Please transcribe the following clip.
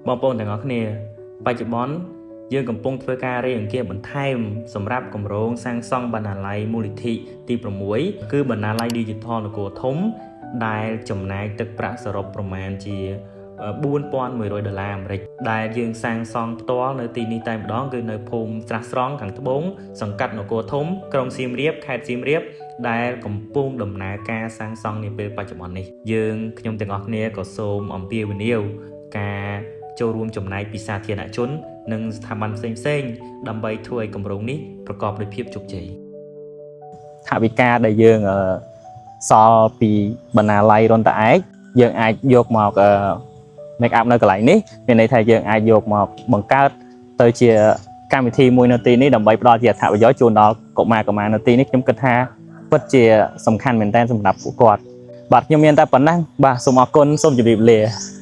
បងប្អូនទាំងអស់គ្នាបច្ចុប្បន្នយើងកំពុងធ្វើការរៃអង្គាសបន្ថែមសម្រាប់គម្រោងសាងសង់បណ្ណាល័យមូលនិធិទី6គឺបណ្ណាល័យ Digital នគរធំ ដែលចំណាយទឹកប្រាក់សរុបប្រមាណជា4100ដុល្លារអាមេរិកដែលយើងសាងសង់ផ្ទាល់នៅទីនេះតែម្ដងគឺនៅភូមិស្រះស្រង់ខាងត្បូងសង្កាត់នគរធំក្រុងសៀមរាបខេត្តសៀមរាបដែលកំពុងដំណើរការសាងសង់នាពេលបច្ចុប្បន្ននេះយើងខ្ញុំទាំងអស់គ្នាក៏សូមអំពាវនាវការចូលរួមចំណែកពីសាធារណជន និងស្ថាប័នផ្សេងៗដើម្បីធ្វើឲ្យគម្រោងនេះប្រកបដោយភាពជោគជ័យ ថវិកាដែលយើងអឺសល់ពីបណ្ណាល័យរុនតាឯកយើងអាចយកមកអឺ make up នៅកន្លែងនេះមានន័យថាយើងអាចយកមកបង្កើតទៅជាកម្មវិធីមួយនៅទីនេះដើម្បីផ្ដល់ជាអត្ថប្រយោជន៍ជូនដល់កុមារកុមារនៅទីនេះខ្ញុំគិតថាពិតជាសំខាន់មែនទែនសម្រាប់ពួកគាត់បាទខ្ញុំមានតែប៉ុណ្ណឹងបាទសូមអរគុណសូមជម្រាបលា។